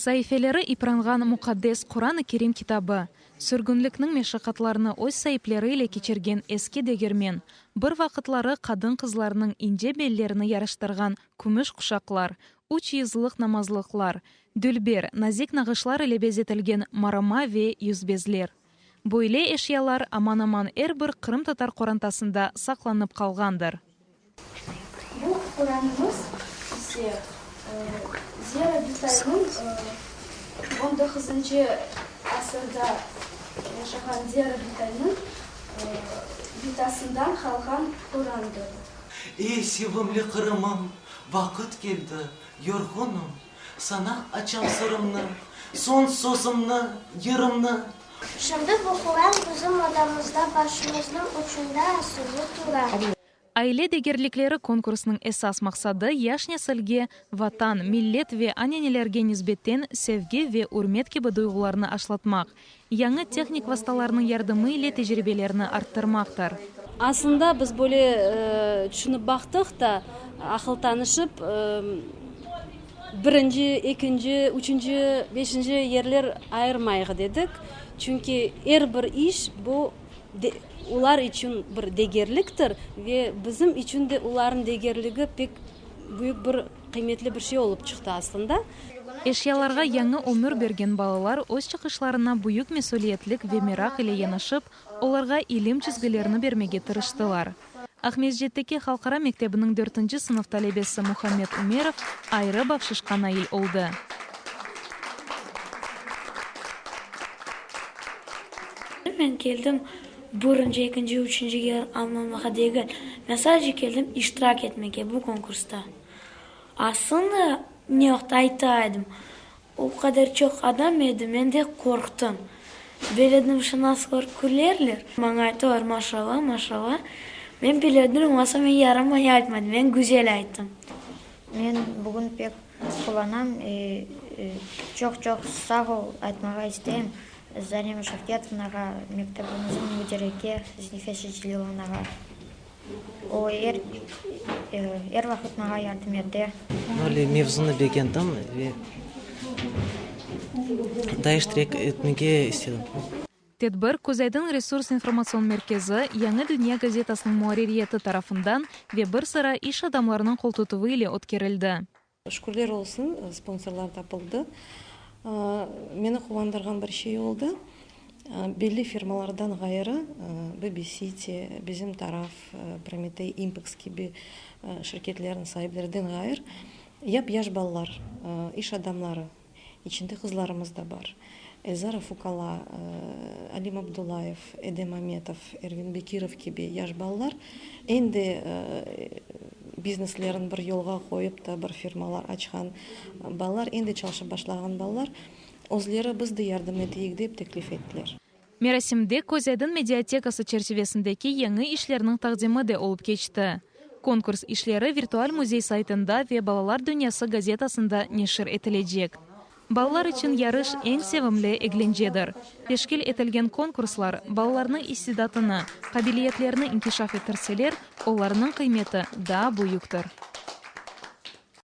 Saifeleri ipranğan muqaddes Quran-ı Kerim kitabı, sürgünlikniñ meşaqatlarını öz saipleri ile keçirgen eski degirmen, bir vaqıtları qadın-qızlarnıñ ince bellerini yaraştırğan kümüş quşaqlar, üç yızlıq namazlıqlar, dülber, nazik nağışlar ile bezetilgen marama ve yüzbezler. Böyle eşyalar aman-aman er bir qırımtatar qorantasında saqlanıp qalğandır. Bu Quranımız ise Zera Bitaynıñ on doquzıncı asırda yaşağan Zera Bitaynıñ bitasından qalğan Qurandır. Ey, sevimli Qırımım, vaqıt keldi, yorğunım, Saña açam sırımnı, soñ sözümni, yırımnı. Şimdi bu Quran bizim odamızda başımıznıñ ucunda asılı tura. Aile degerlikleri konkursınıñ esas maqsadı, yaş nesilge Vatan, millet ve anenelerge nisbeten sevgi ve ürmet kibi duyğularnı aşlatmaq, yañı tehnik vastalarnıñ yardımı ile tecribelerni arttırmaqtır. Aslında biz böyle tüşünip baqtıq da, aqıl tanışıp, birinci, ekinci, üçünci, beşinci yerler ayırmayıq dedik. Çünki er bir iş bu olar içün bir degerliktir ve bizim içün de olarnıñ degerligi pek büyük bir qıymetli bir şey olıp çıqtı aslında. Eşyalarğa yañı ömür bergen balalar öz çıqışlarına büyük mesüliyetlik ve meraq ile yanaşıp, olarğa ilim çizgilerini bermege tırıştılar. Aqmescitteki halqara mektebiniñ dörtünci sınıf talebesi Muhammed Umerov ayrı bahşışqa nail oldı. Men keldim birinci, ekinci, üçünci yer almamağa degil, men sadece keldim iştirak etmege bu konkursta. Aslında, ne vaqıt ayta edim, o qadar çoq adam edi, men de qorqtım. Belediyeşınaslar külerler, maña aytalar, maşalla, maşalla. Men bilirdim, olmasa men yaramay aytmadım, men güzel ayttım. Men bugün pek quvanam, çoq-çoq sağ ol aytmağa isteyim Zarema Şevketovnağa, mektebimizniñ müdirege Zenife Şecelilovnağa. O er, er vaqıt maña yardım ete. Böyle mevzunı begendim ve daa iştirak etmege istedim. Tedbir Közaydın resurs informatsion merkezi, Yañı dünya gazetasınıñ muarririyeti tarafından ve bir sıra iş adamlarınıñ qoltutuvı ile ötkerildi. Şükürler olsun, sponsorlar tapıldı. Meni quvandırğan bir şey oldı, belli firmalardan ğayrı, BB-City, Bizim taraf, Prometey, İmpeks kibi şirketlerniñ saiplerden ğayrı, yap-yaş balalar, iş adamları, içinde qızlarımız da bar, Elzara Fukala, Alim Abdullayev, Edem Ametov, Ervin Bekirov kibi yaş balalar endi bizneslerini bir yolğa qoyıp da bir firmalar açqan balalar, endi çalışıp başlağan balalar özleri biz de yardım eteyik dep teklif ettiler. Merasimde Közaydın mediatekası çerçivesindeki yañı işlerniñ taqdimi de olıp keçti. Konkurs işleri virtual müzey saytında ve Balalar dünyası gazetasında neşir etilecek. Balalar içün yarış eñ sevimli eglencedir. Teşkil etilgen konkurslar balalarnıñ istidatını, qabiliyetlerini inkişaf ettirseler, olarnıñ qıymeti daa büyüktir.